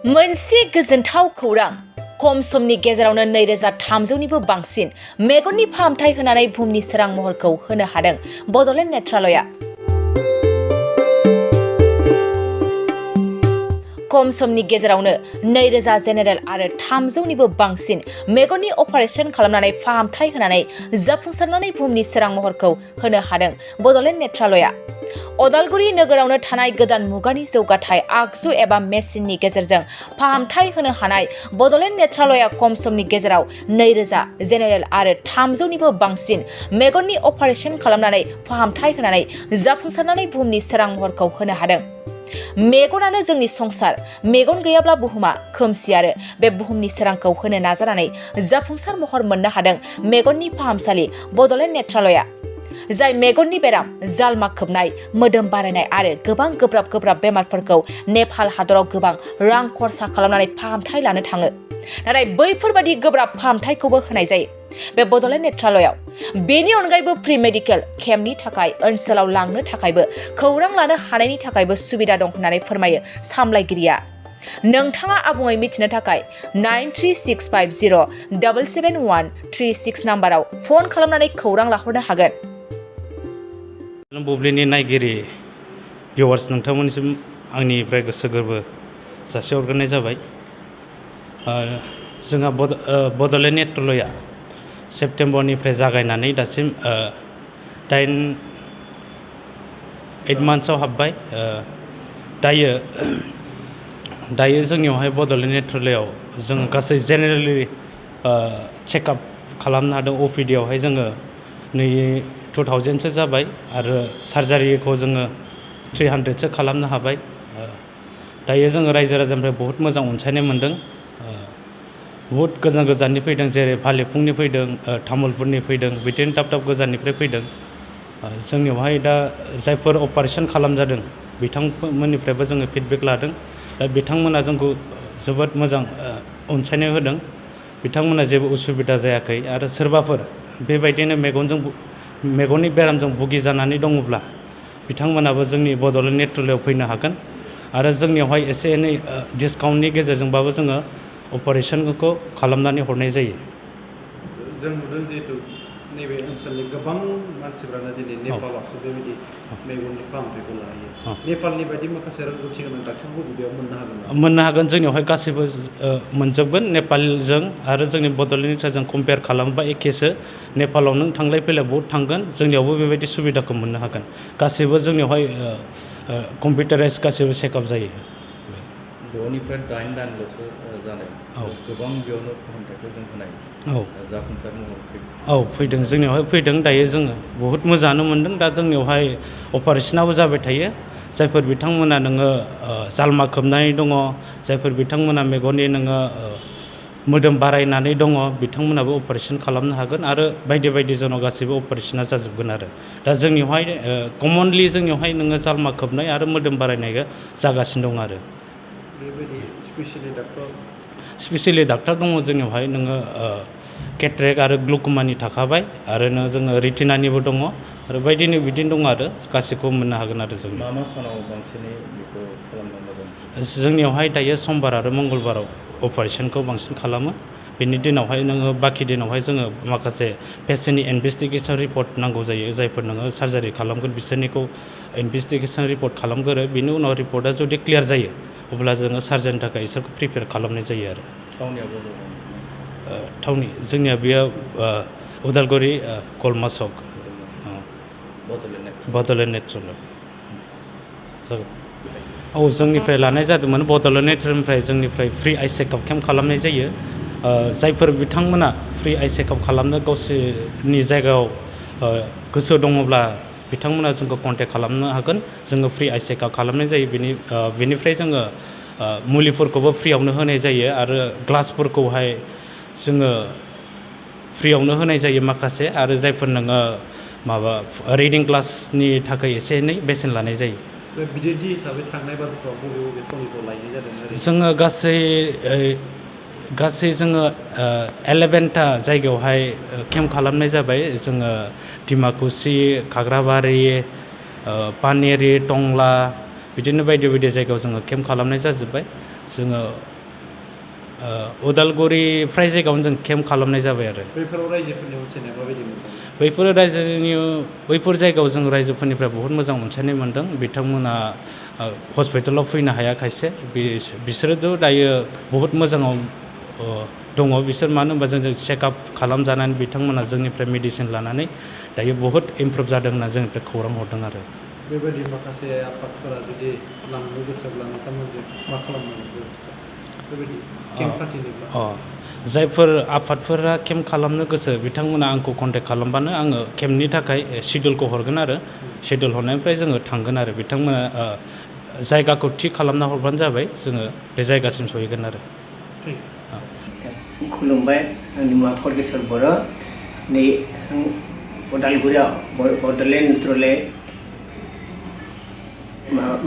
मोनसे गोजोनथाव खौरां खम समनि गेजेरावनो 2300निबो बांसिन मेगननि फाहामथाय होनानै बुहुमनि सोरां महरखौ होनो हादों बडलेण्ड नेत्रालया। खम समनि गेजेरावनो 2000 जेनेरेल आरो 300निबो बांसिन मेगननि अपारेशन खालामनानै फाहामथाय होनानै जाफुंसारनानै बुहुमनि सोरां महरखौ होनो हादों बडलेण्ड नेत्रालया। अदालगुरि नोगोरावनो थानाय गोदान मुगानि जौगाथाय आगजु एबा मेसिननि गेजेरजों फाहामथाय होनो हानाय बडलेण्ड नेत्रालया खम समनि गेजेराव 2000 जेनेरेल आरो 300निबो बांसिन मेगननि अपारेशन खालामनानै फाहामथाय होनानै जाफुंसारनानै बुहुमनि सोरां महरखौ होनो हादों। मेगनानो जोंनि संसार, मेगन गैयाब्ला बुहुमा खोमसि आरो बे बुहुमनि सोरांखौ होनो नाजानानै जाफुंसार महर मोननो हादों मेगननि फाहामसालि बडलेण्ड नेत्रालया। जाय मेगननि बेराम, जालमा खोबनाय, मोदोम बारायनाय आरो गोबां गोब्राब बेमारफोरखौ नेपाल हादराव गोबां रां खरसा खालामनानै फाहामथाय लानो थाङो। नाथाय बैफोरबादि गोब्राब फाहामथायखौबो होनाय जायो बे बडलेण्ड नेत्रालयाव। बेनि अनगायैबो प्रि मेडिकेल केम्पनि थाखाय ओनसोलाव लांनो थाखायबो खौरां लानो हानायनि थाखायबो सुबिदा दं होननानै फोरमायो सामलायगिरिया। नोंथाङा आबुङै मिथिनो थाखाय 9365077136 नाम्बाराव फन खालामनानै खौरां लाहरनो हागोन। बुब्लिनि नायगिरि भिउवार्स, नोंथांमोननिसिम आंनिफ्राय गोसो गोरबो जासिहरग्रोनाय जाबाय। जोंहा बडलेण्ड नेत्रालया सेप्तेम्बरनिफ्राय जागायनानै दासिम 8 मान्थ्सआव हाबबाय। दायो जोंनियावहाय बडलेण्ड नेत्रालयाव जों गासै जेनेरेलि चेकआप खालामनो हादों। अपिडियावहाय जोङो 2000सो जाबाय आरो सार्जारिखौ जोङो 300सो खालामनो हाबाय। दायो जोङो रायजो राजानिफ्राय बहुद मोजां अनसायनाय मोन्दों। बहुद गोजाननि फैदों, जेरै भालेफुंनि फैदों, तामुलपुरनि फैदों, बिदिनो दाब गोजाननिफ्राय फैदों। जोंनियावहाय दा जायफोर अपारेशन खालामजादों बिथांमोननिफ्रायबो जोङो फिडबेक लादों। दा बिथांमोना जोंखौ जोबोद मोजां अनसायनाय होदों। बिथांमोना जेबो उसुबिदा जायाखै आरो सोरबाफोर बेबायदिनो मेगननि बेरामजों भुगिजानानै दङब्ला बिथांमोनाबो जोंनि बडलेण्ड नेत्रालयाव फैनो हागोन आरो जोंनियावहाय एसे एनै डिसकाउन्टनि गेजेरजोंबाबो जोङो अपारेशनखौ खालामनानै हरनाय जायो। जों नुदों जिहेतु नैबे ओनसोलनि गोबां मानसिफ्रानो दिनै नेपालावसो बेबायदि मेगननि फाहामथायखौ लाहैयो। नेपालनि बायदि माखासे रोंगौथि गोनां डाक्टारफोरखौ बेयाव मोननो हागोन नामा? मोननो हागोन। जोंनियावहाय गासैबो मोनजोबगोन। नेपालजों आरो जोंनि बडलेण्ड नेत्रालयजों कम्पेयार खालामोबा एखेसो। नेपालाव नों थांलाय फैलाय बहुद थांगोन, जोंनियावबो बेबायदि सुबिदाखौ मोननो हागोन। गासैबो जोंनियावहाय कम्पिउटाराइज गासैबो चेकआप जायो। 6निफ्राय 8 दानल'सो जानाय, गोबां बेयावनो फाहामथायखौ जों होनाय जाफुंसार महर फैदों। फैदों, जोंनियावहाय फैदों। दायो जोङो बहुद मोजाङानो मोनदों। दा जोंनियावहाय अपारेशनाबो जाबाय थायो। जायफोर बिथांमोना नोङो जालमा खोबनानै दङ, जायफोर बिथांमोना मेगननि नोङो मोदोम बारायनानै दङ, बिथांमोनाबो अपारेशन खालामनो हागोन आरो बायदि जोंनाव गासैबो अपारेशना जाजोबगोन आरो। दा जोंनियावहाय कमनलि जोंनियावहाय नोङो जालमा खोबनाय आरो मोदोम बारायनाया जागासिनो दं आरो। बेबायदि स्पेसियेलि डाक्टार दङ जोंनियावहाय। नोङो केट्रेक्ट आरो ग्लुक'मानि थाखाबाय आरो जोङो रेटिनानिबो दङ आरो बिदिनो दङ आरो गासैखौबो मोननो हागोन आरो जों। मा सानाव बांसिनै बेखौ खालामनो मोजां? जोंनियावहाय दायो समबार आरो मंगलबाराव अपारेशनखौ बांसिन खालामो। बेनि दिनावहाय नोङो बाखि दिनावहाय जोङो माखासे पेसेन्टनि इनभेस्टिगेसन रिपर्ट नांगौ जायो। जायफोर नोङो सार्जारि खालामगोन बिसोरनिखौ इनभेस्टिगेसन रिपर्ट खालामगोरो। बिनि उनाव रिपर्टआ जुदि क्लियार जायो अब्ला जोङो सार्जारिनि थाखाय इसोरखौ प्रिपेयार खालामनाय जायो आरो। थावनि जोंनिया बेयो उदालगुरि गलमा चक, बडलेण्ड नेत्रालय। जोंनिफ्राय लानाय जादोंमोन। बडलेण्ड नेत्रालयनिफ्राय जोंनिफ्राय फ्रि आइ चेकआप केम्प खालामनाय जायो। जायफोर बिथांमोना फ्रि आइ चेकआप खालामनो गावसोरनि जायगायाव गोसो दङब्ला बिथांमोना जोंखौ कन्टेक्ट खालामनो हागोन। जोङो फ्रि आइ चेकआप खालामनाय जायो। बेनिफ्राय जोङो मुलिफोरखौबो फ्रियावनो होनाय जायो आरो ग्लासफोरखौहाय जोङो फ्रियावनो होनाय जायो माखासे, आरो जायफोर नोङो रिडिं ग्लासनि थाखाय एसे एनै बेसेन लानाय जायो। बिदिन्थि हिसाबै थांनाय बारफ्राव बबे थावनिखौ लायनाय जादों? जोङो गासै जोङो 11टा जायगायावहाय केम्प खालामनाय जाबाय। जोङो डिमाकुसि, खाग्राबारि, पानेरि, टंला, बिदिनो बायदि बायदि जायगायाव जोङो केम्प खालामनाय जाजोब्बाय जोङो उदालगुरि फ्राय जायगायावनो जों केम्प खालामनाय जाबाय आरो बैफोराव रायजोफोरनि अनसायनाया माबायदि मोनदों बैफोर जायगायाव जों रायजोफोरनिफ्राय बहुत मोजां अनसायनाय मोनदों बिथांमोना हस्पिटालाव फैनो हाया खायसे बिसोरोथ' दायो बहुत मोजाङाव दङ बिसोर मानो होनबा जों चेकआप खालामजानानै बिथांमोना जोंनिफ्राय मेडिसिन लानानै दायो बहुत इमप्रुभ जादों होनना जोंनिफ्राय खौरां हरदों आरो बेबायदि माखासे आफादफोरा जुदि लांनो गोसोब्ला नोंथांमोनजों मा खालामनांगौ बेबायदि केम्प फाथिनोब्ला जायफोर आफादफोरा केम्प खालामनो गोसो बिथांमोना आंखौ कन्टेक्ट खालामबानो आङो केम्पनि थाखाय सिडिउलखौ हरगोन आरो सिडिउल हरनायनिफ्राय जोङो थांगोन आरो बिथांमोना जायगाखौ थि खालामना हरबानो जाबाय जोङो बे जायगासिम सहैगोन आरो खुलुमबाय आंनि मुङा खरगेस्वर बर' नै उदालगुरियाव बड'लेण्ड नेत्रले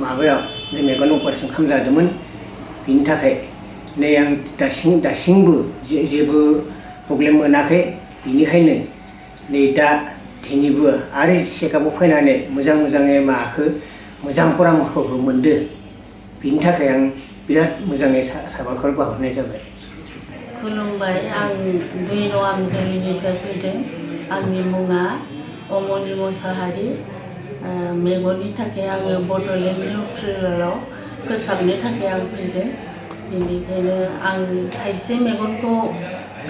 माबायाव मेगन अपारेसन खालामजादोंमोन बिनि थाखाय नै आं दासिमबो जेबो प्रब्लेम मोनाखै बिनिखायनो नै दा दिनैबो आरो चेकआपआव फैनानै मोजाङै माखौ मोजां परामर्शखौ मोनदो बिनि थाखाय आं बिराद मोजाङै साबायखर बावहरनाय जाबाय खुलुमबाय आं 2 नं आमजोलिनिफ्राय फैदों आंनि मुङा अमनि मोसाहारि मेगननि थाखाय आङो बड'लेण्ड निउट्रेलाव फोसाबनो थाखाय आं फैदों बेनिखायनो आं थाइसे मेगनखौ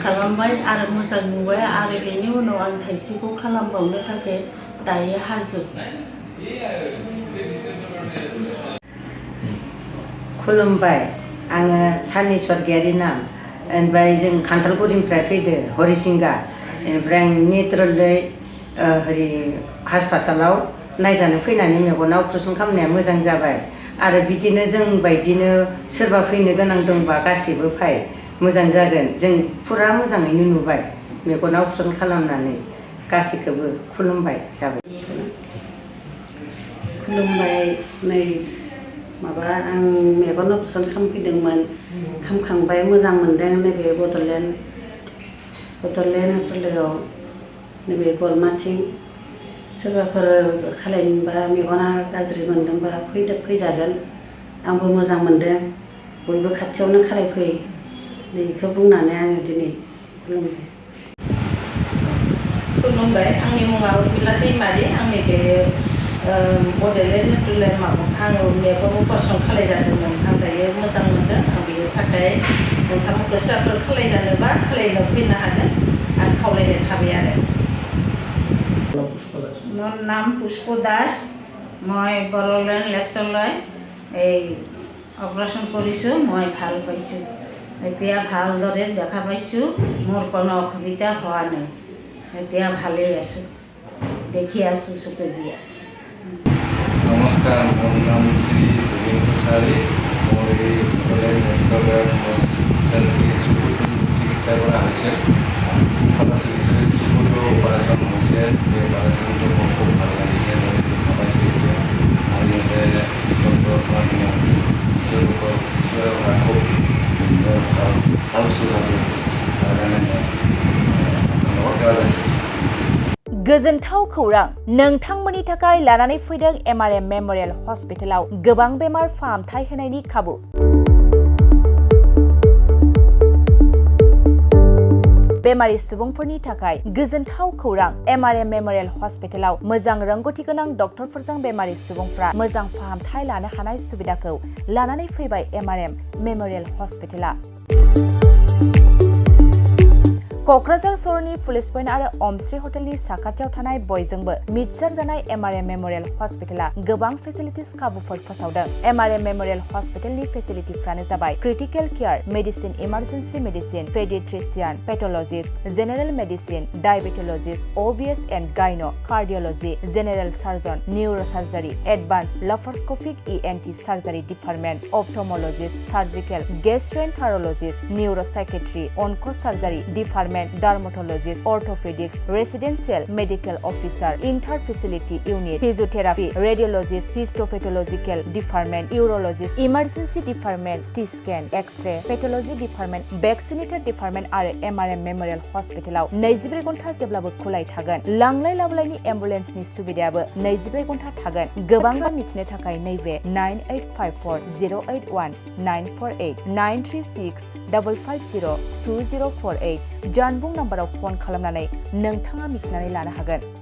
खालामबाय आरो मोजां नुबाय आरो बेनि उनाव आं थाइसेखौ खालामबावनो थाखाय दायो हाजुर खुलुमबाय आङो सानि स्वर्गियारि नाम ओमफ्राय जों खान्थालगुरिनिफ्राय फैदो हरिसिंगा ओमफ्राय आं नेत्रलै ओरै हास्पातालाव नायजानो फैनानै मेगनाव अपारेसन खालामनाया मोजां जाबाय आरो बिदिनो जों बायदिनो सोरबा फैनो गोनां दंबा गासैबो फै मोजां जागोन जों फुरा मोजाङैनो नुबाय मेगनाव अपारेसन खालामनानै गासैखौबो खुलुमबाय जाबाय खुलुमबाय नै माबा आं मेगन अपारेसन खालामफैदोंमोन खामखांबाय मोजां मोनदों नैबे बड'लेण्ड नेत्रलेयाव नैबे गलमाथिं सोरबाफोर खालामनोबा मेगना गाज्रि मोनदोंबा फैजागोन आंबो मोजां मोनदों बयबो खाथियावनो खालामफै बेखौ बुंनानै आङो दिनै खुलुमबाय आंनि मुङा उर्मिला दैमारि आंनि बे बड'लेण्ड नेत्रले आङो मेगन अपारेसन खालामजादोंमोन आं दायो मोजां मोनदों आं बेनि थाखाय नोंथांमोनखौ सोरबाफोर खालामजानोबा खालामनो फैनो हागोन आं खावलायनाय थाबाय आरो মোৰ নাম পুষ্প দাস মই বড়োলেণ্ড লেট্ৰলৈ এই অপাৰেশ্যন কৰিছোঁ মই ভাল পাইছোঁ এতিয়া ভালদৰে দেখা পাইছোঁ মোৰ কোনো অসুবিধা হোৱা নাই এতিয়া ভালেই আছোঁ দেখি আছোঁ চকু দিয়া নমস্কাৰ মোৰ নাম শ্ৰী গোবিন্দ কছাৰী মোৰ এই চিকিৎসা কৰা হৈছে চকুটো অপাৰেশ্যন হৈছে এই অপাৰেশ্যনটো মোৰ খুব ভাল লাগিছে মই দেখা পাইছোঁ এতিয়া আৰু ইয়াতে ডক্টৰখন তেওঁলোকৰ ঈশ্বৰে পৰা খুব ভাল সুযোগ কাৰণে মই ধন্যবাদ गोजोनथाव खौरां नोंथांमोननि थाखाय लानानै फैदों MRM मेमोरियल हस्पिटालाव गोबां बेमार फाहामथाय होनायनि खाबु बेमारि सुबुंफोरनि थाखाय गोजोनथाव खौरां MRM मेमोरियल हस्पिटालाव मोजां रोंगौथि गोनां डक्टरफोरजों बेमारि सुबुंफ्रा मोजां फाहामथाय लानो हानाय सुबिदाखौ लानानै फैबाय MRM मेमोरियल हस्पिटाला क'क्राझार सहरनि पुलिस पइन्ट आरो अमश्री हटेलनि साखाथियाव थानाय बयजोंबो मिथिसार जानाय MRM मेमोरियल हस्पिटाला गोबां फेसिलिटिस खाबुफोर फोसावदों MRM मेमोरियल हस्पिटालनि फेसिलिटिफ्रानो जाबाय critical care medicine emergency medicine paediatrician pathologist general medicine diabetologist OBS and gynae cardiology general surgeon neurosurgery advanced laparoscopic ENT surgery department ophthalmologist surgical gastroenterologist neuropsychiatry onco surgery department department dermatologist orthopaedics residential medical officer inter facility unit physiotherapy radiologist histopathological department urologist emergency department CT scan x-ray pathology department vaccinator department आरो MRM memorial हस्पिटालाव 24 घन्टा जेब्लाबो खुलाय थागोन लांलाय लाबोलायनि एम्बुलेन्सनि सुबिदायाबो 24 घन्टा थागोन गोबां मिथिनो थाखाय नैबे 9854 081 948 936 550 2048 जानबुं नाम्बाराव फन खालामनानै नोंथाङा मिथिनानै लानो हागोन।